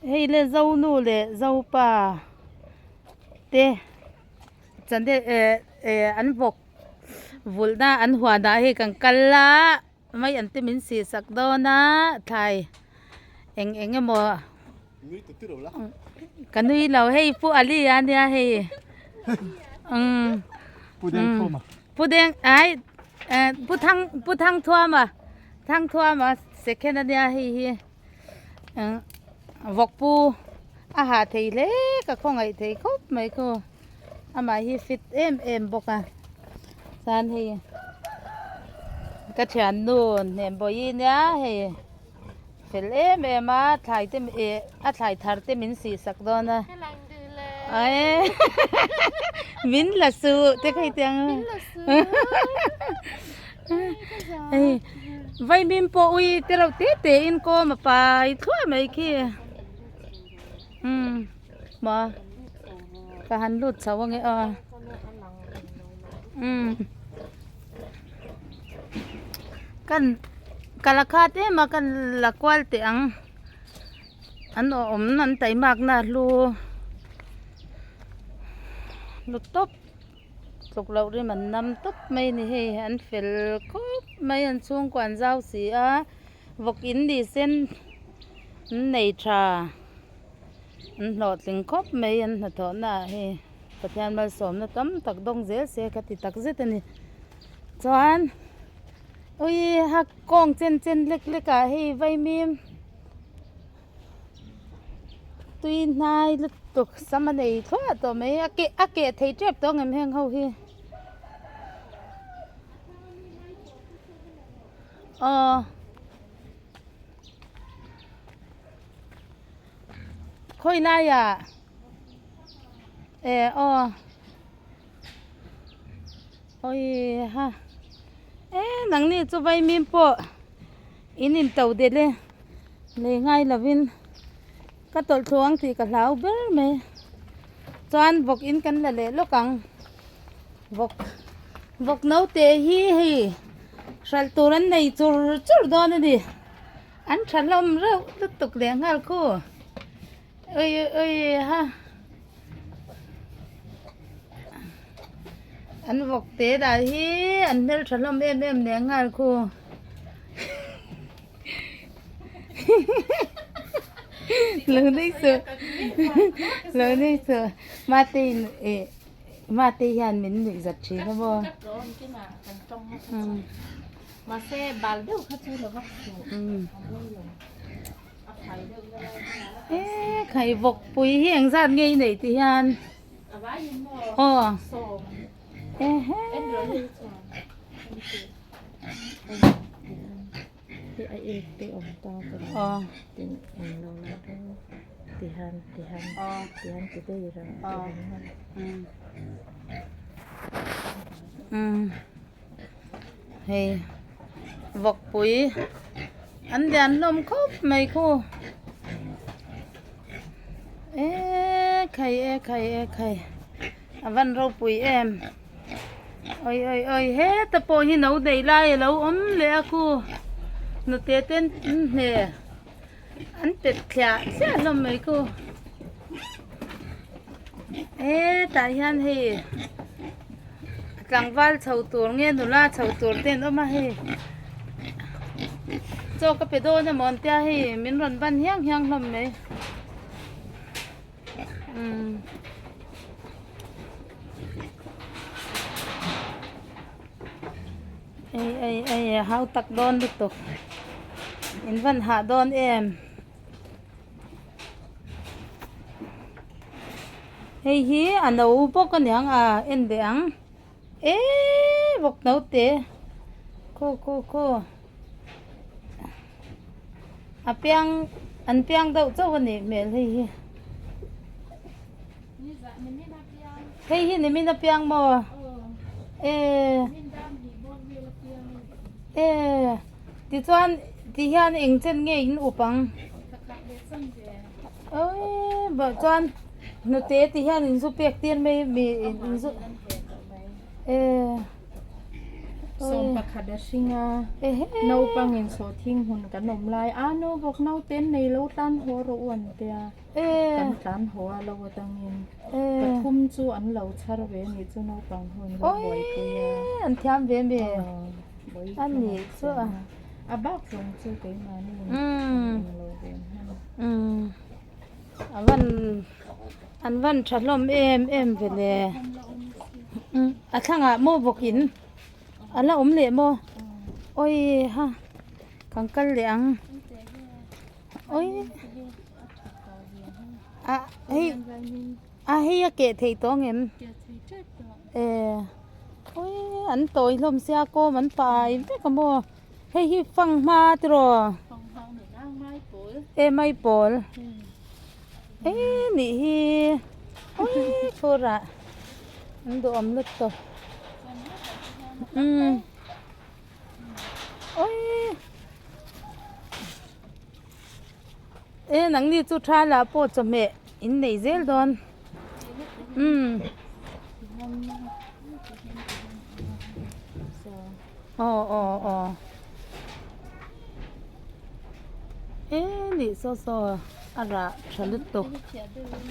Hei le Zonu leh Zopa te channel eh eh an vawk vulhna an huanah hei kan kal a mai an te min sih sak dawn a thlai eng eng emaw ka nui lo hei Pu Ali a nia hei umm Pu Deng ai eh Pu Thang Pu Thangthuama Thangthuama second a nia hei hi. Vawk pu a hah thei hle ka khawngaih thei khawp mai khu amah hi fit em em bawk a chuan hei ka thiannu hnem bawihi nia hei fel em em a thlai te ih a thlai thar te min sih sak dawn a min la suh te kha i ti ang a. Vaimim pawh ui te reuh te te in kawm a pai thluai mai khi umm maw ka han lut chho ange aw umm kan ka la khat em a kan la kual teh ang an awm an taimakna a hlu lu tawp. Tluk loh rim an nam tawp mai a ni hei an fel khawp mai an chhungkua an zau si a vawk in ni sen an nei tha an hlawhtling khawp mai an hnathawh na ah hei Pathian malsawmna tam tak dawng zel se ka ti tak zet a ni chuan ui ha kawng chen chen lek lek ah hei vaimim. Tui hnai lutuk sam a nei thluah tawh mai a keh a keh thei tep tawh ang em heng ho hi aw khawi laiah eh aw awi ha e nangni chu vaimim pawh in in to delh e lei ngai lovin ka tawlh thlu ang tih ka hlau ber mai chuan vawk in kan la leh lawk ang vawk vawk naute hi hei hralh tur an nei chur chur dawn a ni an tha hlawm reuh lutuk leh nghal khu ui ui ha. An vawk te lah hi an hmeltha hlawm em em leh nghal khu lo nui suh lo nui suh mate in ih mate hian min nuih zat thin a maw e khai vawk pui hi engzat nge i neih tih hian. Aw hei vawkpui an lian hlawm khawp mai khu. E khai e khai e khai a van ropui em oi oi oi heta pawh hi no nei lai a lo awm leh a khu nute ten hne an pet thliah thliah hlawm mai khu hetah hian hei tlangval chho tur nge nula chho tur te an awm a hei chaw ka pe dawn emaw an tia hei min rawn ban hiang hiang hlawm mai umm ei ei ei a hau tak dawn lutuk in van hah dawn em. Hei hi a no bawk a niang a en leh ang eee vawk no te khaw khaw khaw a piang an piang deuh chauh a nih hmel hei hi hei hi nimin a piang maw eee eee tichuan tihian eng chen nge in up ang. Awii bawh chuan hnute ti hian in zu pek tir mai mi in zu eh Sawmpakhat a hring a, naupangin sawhthing hmun kan awm lai a, no bawk naute an nei lo tlan haw rawh u an tia, kan tlan haw a lo atangin pathum chu an lo chhar ve a nih chu naupang ho an lo buaipui a. An thiam ve mi a nih chu a. A bak zawng chu keimahni in an lo ve hman. A van an van tha hlawm em em ve le. A thlangah maw bawkin a la awm leh maw? Awi ha kan kal leh ang. Awi a hei a hei a keh theih tawh ang em? E awi an tawi hlawm sia kawm an pai vek a maw? Hei hi fanghma tiraw? E mai pawl e nih hi awi phurah an duhawm lutuk umm awi e nangni chu tha lah pawh chawhmeh in nei zel dawn umm. Aw aw aw e nih saw saw a rah tha lutuk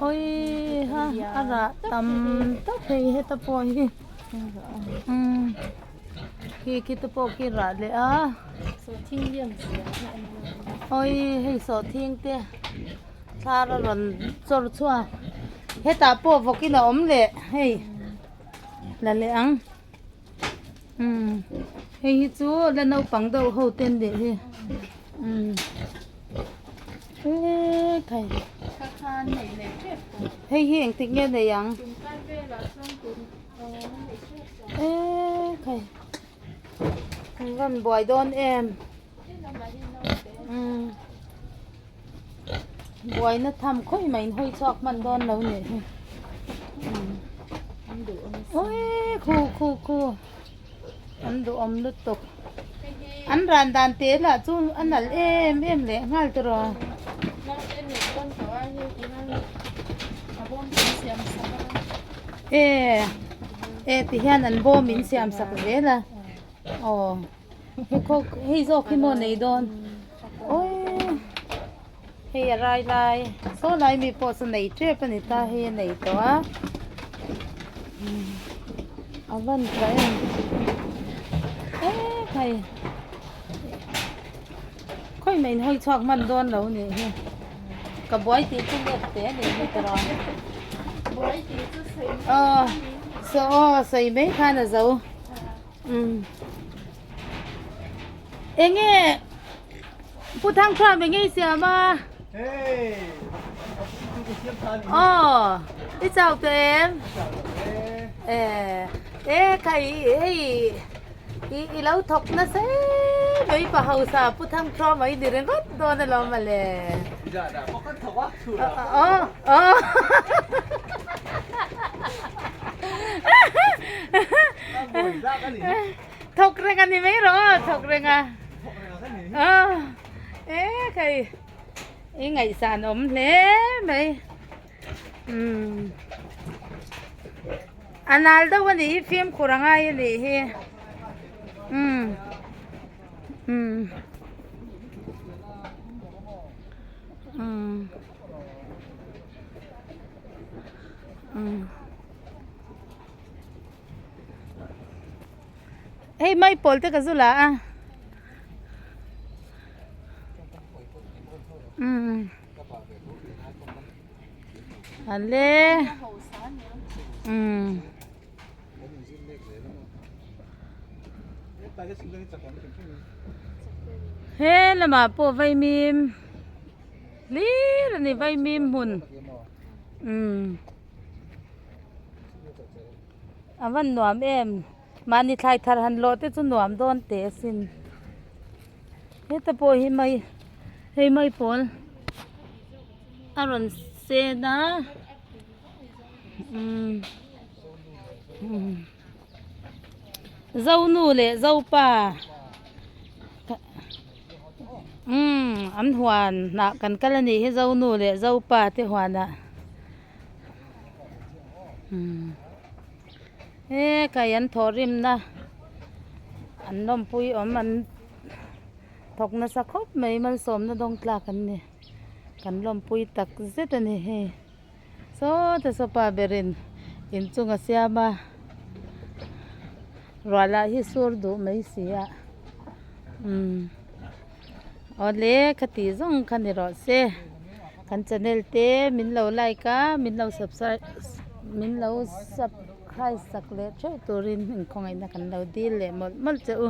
awi ha a rah tam tak hei heta pawh hi umm khi khi te pawh khi rah leh a awi hei sawhthing te thar a rawn chawr chhuak hetah pawh vawkin a awm leh hei la leh ang. Umm hei hi chu la naupang deuh ho te an nih hi umm eee thei hei hi engtik nge nei ang eee thei an rawn buai dawn em umm buaina tham khawi mai in hawi chhuak hman dawn lo nih hi awii khu khu khu an duhawm lutuk an ran dan te lah chu a nalh em em leh nghal tawh e e ti hian an bawm in siam sak zel a aw. Hei khaw hei zawk hi maw nei dawn awii hei a rai lai saw lai mi pawh chu nei tep a ni ta hei a nei tawh a a van tha em e khai khawi mai in hawi chhuak hman dawn lo nih hi ka buai tih chu let te a nih hi tiraw aw saw aw sawi mai khan a zo. Umm enge Pu Thangthram enge i siam a? Aw i chau tawh em? E e khai hei i i lo thawk nasa em mai pa hausa Pu Thangthram a i ni ringawt dawn alawm mawle. Aw aw. Thawk reng a ni mai rawh aw thawk reng a aw e khai i ngaihsan awm hle mai umm a nal deuh a nih hi fimkhur a ngai a nih hi umm umm umm umm. Hei mai pawl te ka zu la a umm ale umm he lamah pawh vaimim hlir a ni vaimim hmun umm. A van nuam em mahni thlai thar han lawh te chu nuam dawn teh asin heta pawh hi mai hei mai pawl a rawn sen a umm umm zonu leh zopa umm an huan ah kan kal a nih hi zonu leh zopa te huan ah. He kai an thawh rimna. An lawmpui awm an thawk nasa khawp mai malsawmna dawng tlak an ni. Kan lawmpui tak zet a ni hei. Sawta sawpa berin inchung a siam a, ruah lah hi sur duh mai si a, umm awle ka tih zawng kha ni rawh se, kan channel te min lo like a, min lo subscribe min lo subscribe sak leh theuh turin inkhawngaihna kan lo dil leh mawlh mawlh che u.